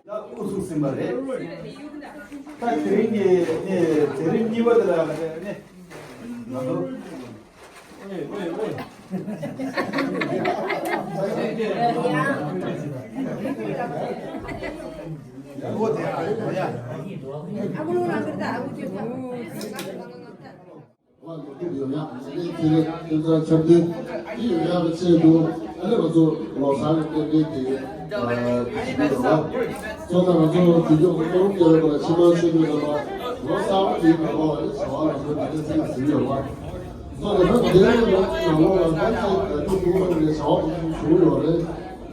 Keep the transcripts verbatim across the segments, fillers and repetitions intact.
ད་དབུ་ཚུགས་ཟིན་པ་རེད། ད་དེ་རིང་གི་ནི་དེ་རིང་གཉིས་པ་དེ་ལ་ནི་ང་ཚོ། ཨོ་དེ་ཨ་ཡ། ཨ་ཁུ་ལུ་རང་གི་ད་ཨ་ཁུ་ཅིག་ད། དེ་ཡོད་ཡག་ཚེ་རིང་ཁྱེད་ཚོ་འཆམ་མཐུན་དེ་ཡོད་ཡག་གི་ཆེད་དུ་ཨ་ནི་ང་ཚོ་ལོ་གསར་གྱི་རྟེན་འབྲེལ་དེ་ཨ་ཞུ་གི་ཡོད་པ། སོ་ད་ང་ཚོ་དུས་མཆོད་ཀྱི་སྟོང་དེ་ཡོད་པ་ཕྱི་མ་ཆོས་འདུས་ལ་ལོ་གསར་པ་དེའི་བར་ལ་བྱ་བ་ལ་ཚོ་དེ་འདྲ་ཚིག་ཟིན་ཡོད་པ། སོ་ད་ད་དེ་ལོ་གསར་ལོ་ལ་ད་ཅིག་ད་ཅིག་ཁོང་ཚོ་ནས་བྱ་བ་ཞུ་ཡོད་རེད།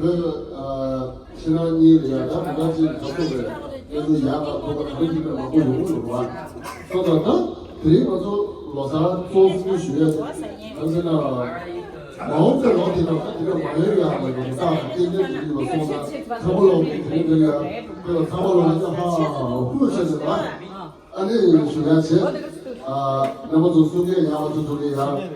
བོད་ཨ། ཕྱི་ནང་གཉིས་ལ་ཡང་ད་ག་ཚོད་ཅིག་འཐབ་རྩོད་རེད། དེ་ཚོ་ཡག་ག་ཁོ་ག་ག་རེ་ཡིན་པའི་མང་པོ་ཡོང་གི་འདུག་བ། སོ་ད་ད་དེ་རིང་ང་ཚོ་ལོ་གསར་གཙོ་བོ་ཞུ་ཡ་དེ་ད་ཟེར་ན། མ་འོངས་པའི་ལོ་དེ་ནང་ད་དེ་ནས་མ་ཡོང་ཡ་མ་ཡོང་ད་སྐྱེ་འཕེལ་དེ་ཡིན་པ་སོང་ན་ཚང་མ་ལོ་དེ་རིང་དེ་ལ་དེ་ལ་ཚང་མ་ལོ་ལ་ཡ་ཧ་ཧུ་ཤ་ཟེར་ད། ཨ་ནི་ཞུ་ཡ་བྱས། ཨ་རྣམ་པ་ཚོ་གསུང་མཁན་ཡག་པ་ཚོ་ཐུག་ལེ་ཡ།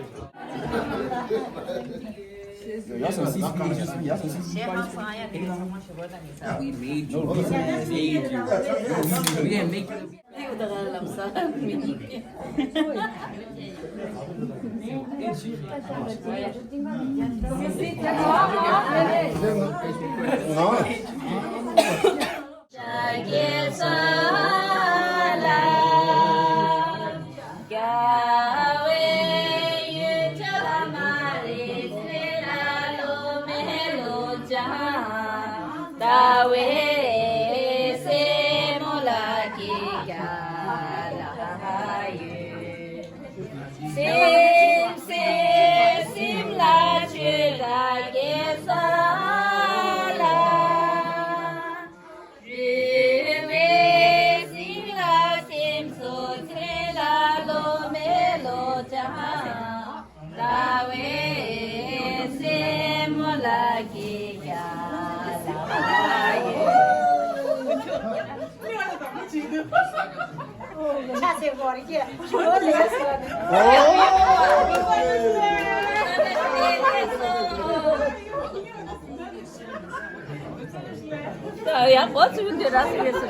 ཡང་འགོ་ཚུགས་དུས་ར་སི་རེ་སི་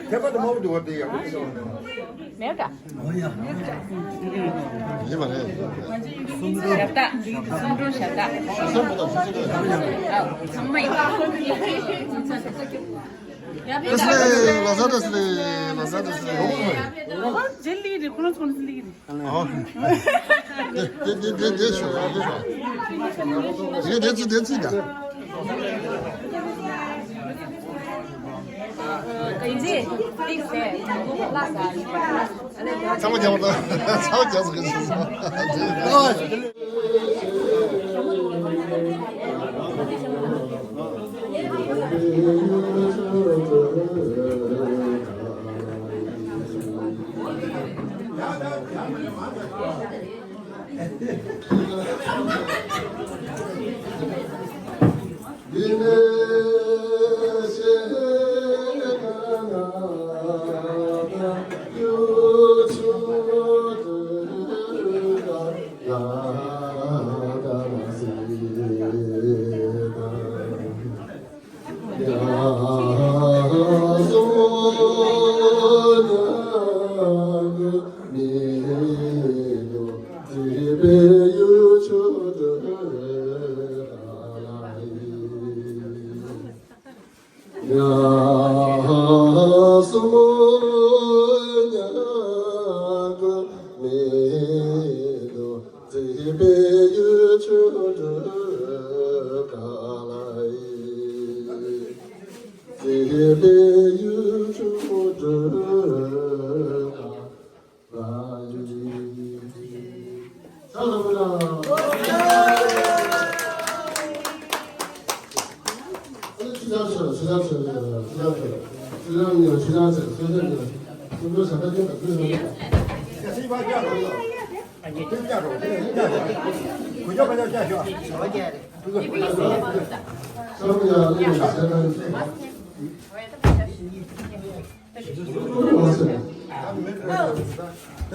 ཁྱད་པར་དུ་མང་པོ་འདུག་བ་དེ་ཡག་པོ་ཞིག་མེད་ག་མེད་ག་ཡིན་པ་རེད། ཞབས་སྟག་སུམ་སྒྲོན་ཞབས་སྟག་ཨ་ཚང་མ་ཡིན། ཡ་བེ་ད་ལ་ས་ད་སི་ལེ་ལ་ས་ད་སི་ལེ། ཨོ། ཇེ་ལི་རེད་ཁོ་རང་ཚོ་ནི་ལི་རེད། ཨོ། དེ་དེ་དེ་དེ་ཤོ་ར་དེ་ཤོ། དེ་དེ་ཚི་དེ་ཚི་ད། ཚང་མ་རྒྱབ་པ་དང་ཚང་མ་རྒྱབ་སོང་གི་སོང་། ད་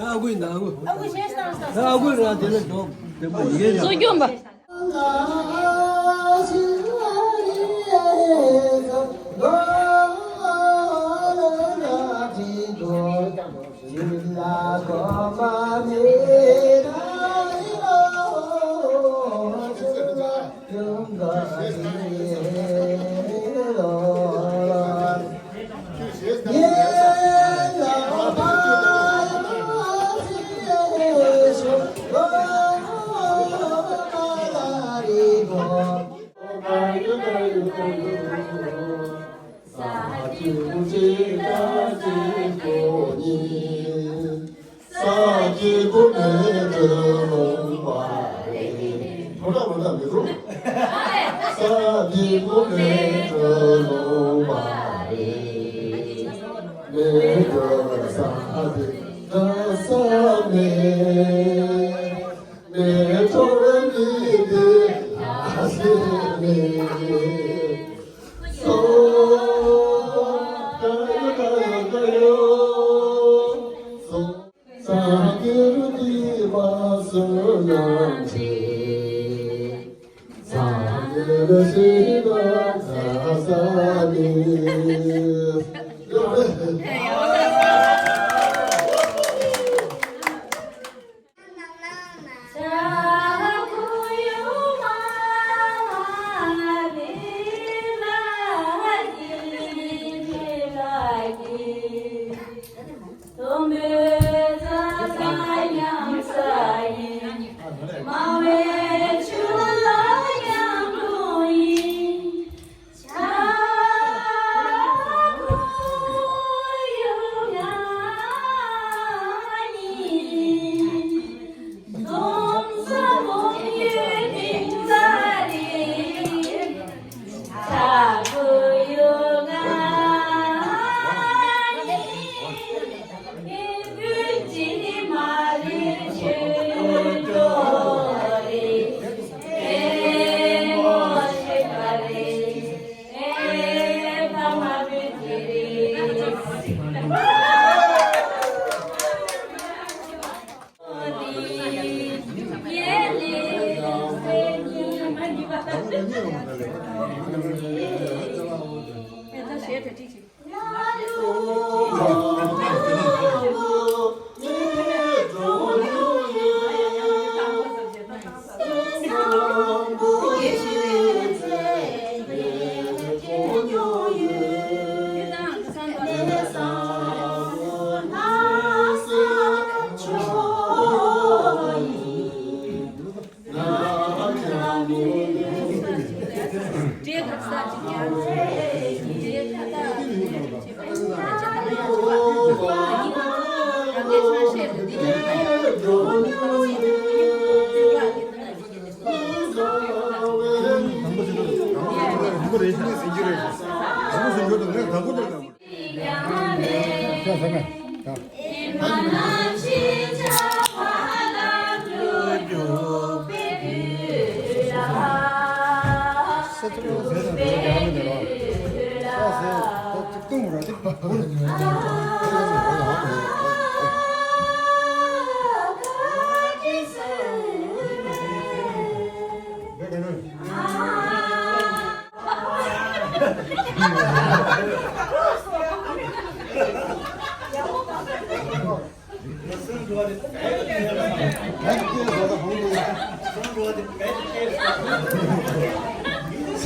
ཨ་ཁུ་ཡིན། ད་ཨ་ཁུ། ད་ཨ་ཁུ་རང་དེ་ལ་འགྲོ། དེ་མ་ཡིན། གསོ་སྐྱོང་པ། ས་སྐྱེས་བུ་མེད་གྲོལ་ལོང་བ་རེད། ལོ་ལ་ལོ་ལ་མི་རུང་། ས་སྐྱེས་བུ་མེད་གྲོལ་ལོང་བ་རེད། མེད་གྲོལ་ས་སྟེ་གྲོལ་ས་མེད། མེད་གྲོལ་མི་དེ་ལ་སེ་མེད། སོ། ཀ་ཡོ་ཀ་ཡོ་ཀ་ཡོ། སོ། ས་ཀེ་རུ་ཏི་མ་སུ་ནང་ཆེ། ས་ཀེ་རུ་ཤི་ན་ས་ས་ནི།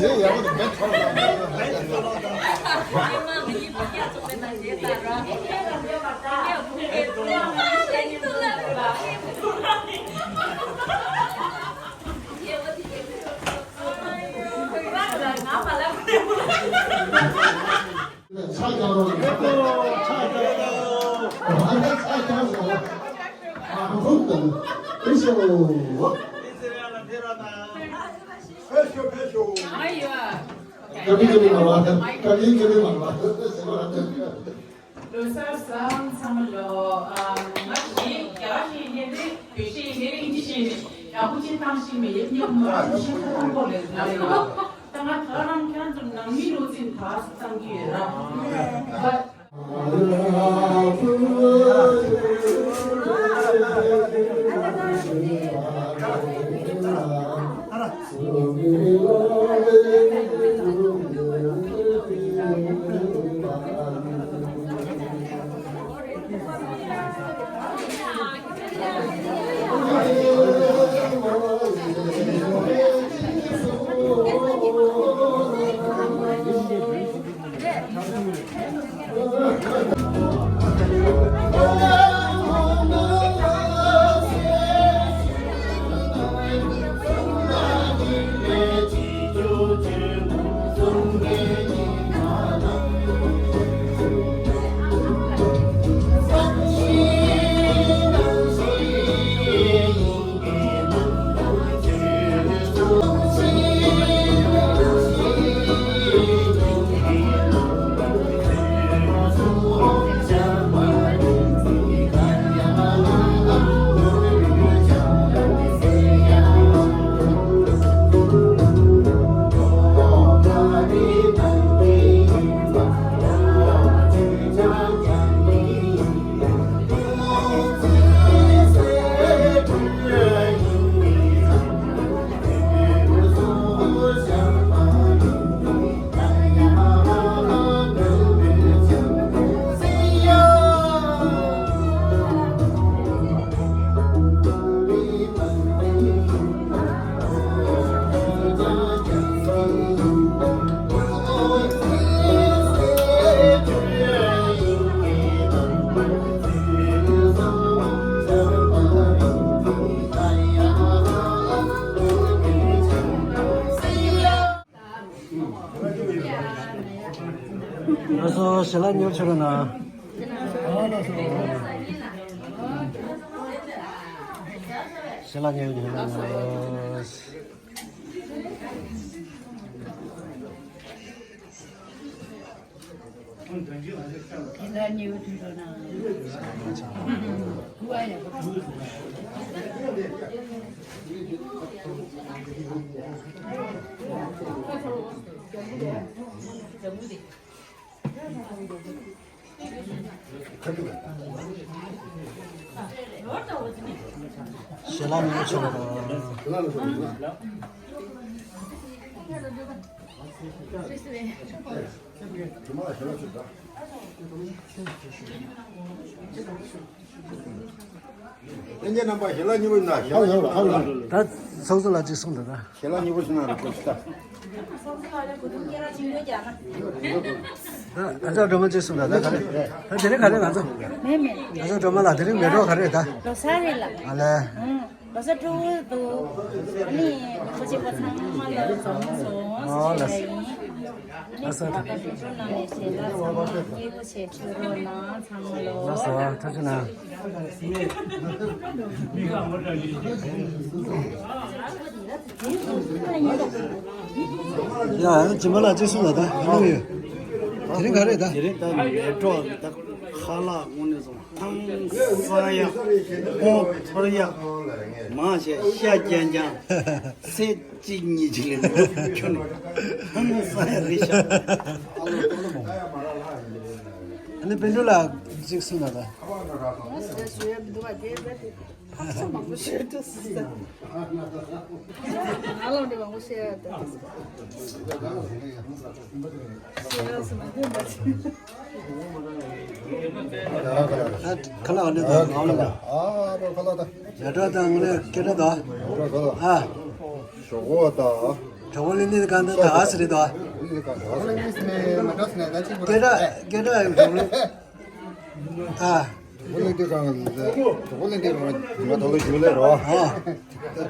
ཕྱག་རྒྱག་རོགས་གནང་། ཕྱག་རྒྱག་རོགས། ཕྱག་རྒྱག་རོགས། ཨ་ཧུམ་དང་། ཨེ་ཤོ། ཕེབས་ཤོག་ཕེབས་ཤོག་ཨ་ཡོ། ཀ་མི་ཀ་མི་མ་བ། ཀ་མི་ཀ་མི་མ་བ། ཟེར་བ་ར། ལོ་གསར་བཟང་ཚང་མ་ལོ། ཨ། ང་ཞིག་རྒྱ་གར་ཞིག་ཡིན་ནའི་རེད། བོད་ཞིག་ཡིན་ནའི་རེད། ཨིན་ཇི་ཞིག་ཡིན་ནའི་རེད། ཡག་པོ་ཅིག་བཏང་ཤེས་མེད། ཡག་ཉོབ་མོ་རང་ཤེས་ཁོ་ཁོ་ལས་ང་ལས་ང་། ད་ང་ད་རང་ཁྱེད་རང་ཚོ་ནང་མི་རོགས་ཚིན་ད་སུ་བཏང་གི་ཡོད་ར། ལགས་སོ། ཞལ་ལག་ཉོ་ཆོག་གི་ན། ཞལ་ལག་ཉོ་ཉོ་ན། ཞལ་ལག་ཉོ་ཆོག་གི་ན། ལྷན་རྒྱས་རྣམ་པ་ཞལ་ལག་མཉེས་པོ་ན། ཞལ་ལག་མཉེས་པོ་ན། ད་ཚོགས་གཙོ་ལགས་ཅིག་གསུངས་དང་། ད་ཞལ་ལག་མཉེས་པོ་ཞུ་ན་རེ་སྐུ་ཞིག་ད། ད་ཨ་ཅག་སྒྲོལ་མ་ཅིག་གསུངས་དང་། ད་ག་རེ་ད་དེ་རིང་ག་རེ་ང་ཚོ། མེད་མེད། ཨ་ཅག་སྒྲོལ་མ་ལགས་དེ་རིང་མེད་འགྲོ། ག་རེ་ད། ལོ་གསར་རེད་ལགས། ཨ་ལས། ཨང་། ལོ་གསར་སྤྲོ་བོ་འདུག་ཨ་ནི་ཁོ་ཆེ་པོ་ཚང་མ་ལ་བཟང་སོང་ཟེར་ཞུ་ཡ་ཡིན། ཨ་ནི་ད་ལྟ་ཞུ་ཆོག་ནང་ནས་ཞལ་ལག་ཚང་མ་མཉེས་པོ་བྱས་ཆོག་རོགས་གནང་ཚང་མ་ལོ། ལགས་སོ། ཐུགས་རྗེ་གནང་། ཡ་ཡང་སྦྱིན་པ་ལགས་ཅིག་གསུངས་ལ་ད་གནང་ཡོད། དེ་རིང་ག་རེད་ད། དེ་རིང་ད་མེ་ཏོག་ད་ཁ་ལག་དངོས་གནས་སོང་། ཧང་སང་ཡག་ཧོང་ཐོར་ཡག་མང་ཆེ་ཤ་རྐྱང་རྐྱང་། ཚེ་གཅིག་གཉིས་གཅིག་ལས་མེད་ཁྱོད་ནི་ཧང་སང་ཡག་རེད་ཤག་ཨ་ནི་སྤུན་གྲོགས་ལགས་ཅིག་གསུངས་ན་ད། ཨ་ཟེར་ཞུ་ཡ་མི་འདུག་པ། དེ་རྦད་དེ་ཕར་ཚུར་མང་པོ་ཞུ་འདུག་ཟེར། ང་ལ་འདི་མང་པོ་བཤད་ཡ་ད། ཤེས་རབ་སུ་མ་ཐོན་པ་ཅིག་ཁ་ལག་ཨ་ནི་དང་ང་ལ་དང་། ཨ་རོ་ཁ་ལག་དང་། ཡ་གྲོགས་དང་ངོ་ནས་སྐད་གྲགས་དང་། ཡ་གྲོགས་ཁ་ལག་ཨ། ཞོག་གོ་དང་ གྲོགས་པོ་གླིང་སྡེ་གང་དུ་ད་ག་ཟེར་རེད་དོ། གྲོགས་པོ་གླིང་སྡེ་མི་འགྲོ་ཟེར་ནས་ད་གཅིག་པུ་རེད། སྐད་གྲགས་སྐད་གྲགས་ཡོད་གྲོགས་པོ་གླིང་། ཨ། གྲོགས་པོ་གླིང་སྡེ་གང་གྲོགས་པོ་གླིང་སྡེ་གང་ང་ད་ལོ་ཞུ་ལས་རོ། ཨ།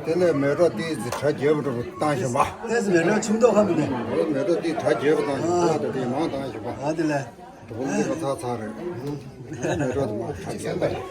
དེ་ནས་མེ་ཏོག་ཏི་ཟི་གྲ་རྒྱས་པ་འགྲོ་བཏང་བཞིན་པ། ཏི་ཟི་མེ་ཏོག་ཁྱིམ་ཐོག་ཁ་མི་འདུག་མེ་ཏོག་ཏི་གྲ་རྒྱས་པ་བཏང་བཞིན་པ་དེ་དེ་མང་བཏང་བཞིན་པ། ཨ་དེ་ལས། གྲོགས་པོ་གླིང་སྡེ་གང་ཚར་ཚར་རེད། མེ་ཏོག་དེ་མང་གྲ་རྒྱས་པ་རེད།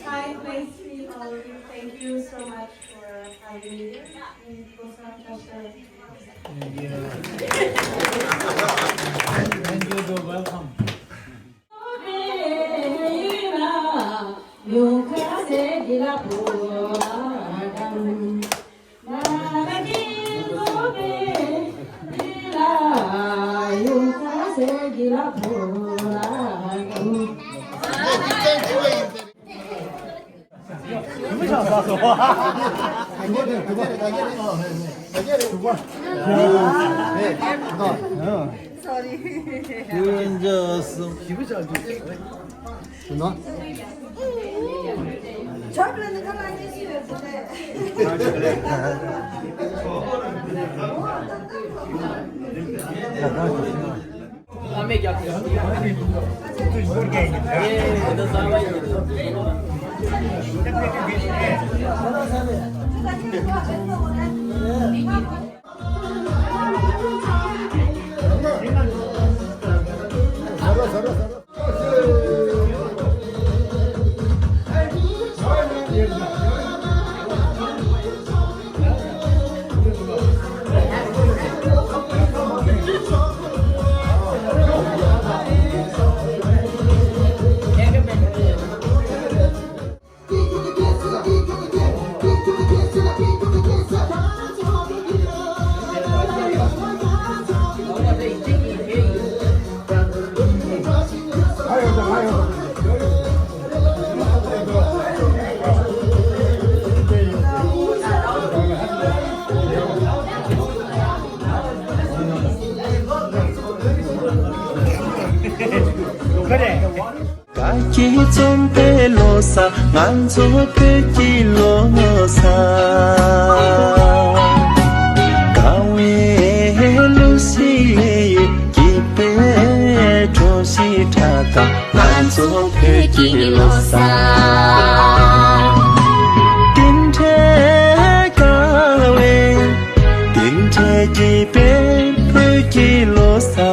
Hi, thank you so much for having me here in Busan Culture. Thank you. Thank you. You're welcome. Sorry. དགའ་སྐྱིད་འཛོམས་པའི་ལོ་གསར། ང་ཚོ་བོད་ཀྱི་ལོ་གསར། དགའ་བའི་གླུ་གཞས་སྐྱིད་པའི་གྲོགས་ཤིག་ཁྲ་དང་། ང་ཚོ་བོད་ཀྱི་ལོ་གསར། དེ་འདྲའི་དགའ་བའི། དེ་འདྲའི་སྐྱིད་པའི་བོད་ཀྱི་ལོ་གསར།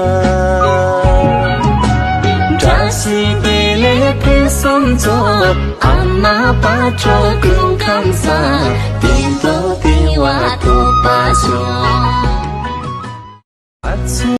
བཀྲ་ཤིས་བདེ་ལེགས་ཕུན་སུམ་ཚོགས། ཨ་མ་དཔལ་འབྱོར་སྐུ་ཁམས་བཟང་། བདེ་འགྲོ་བདེ་བ་ཐོབ་པར་ཤོག། ང་ཚོ།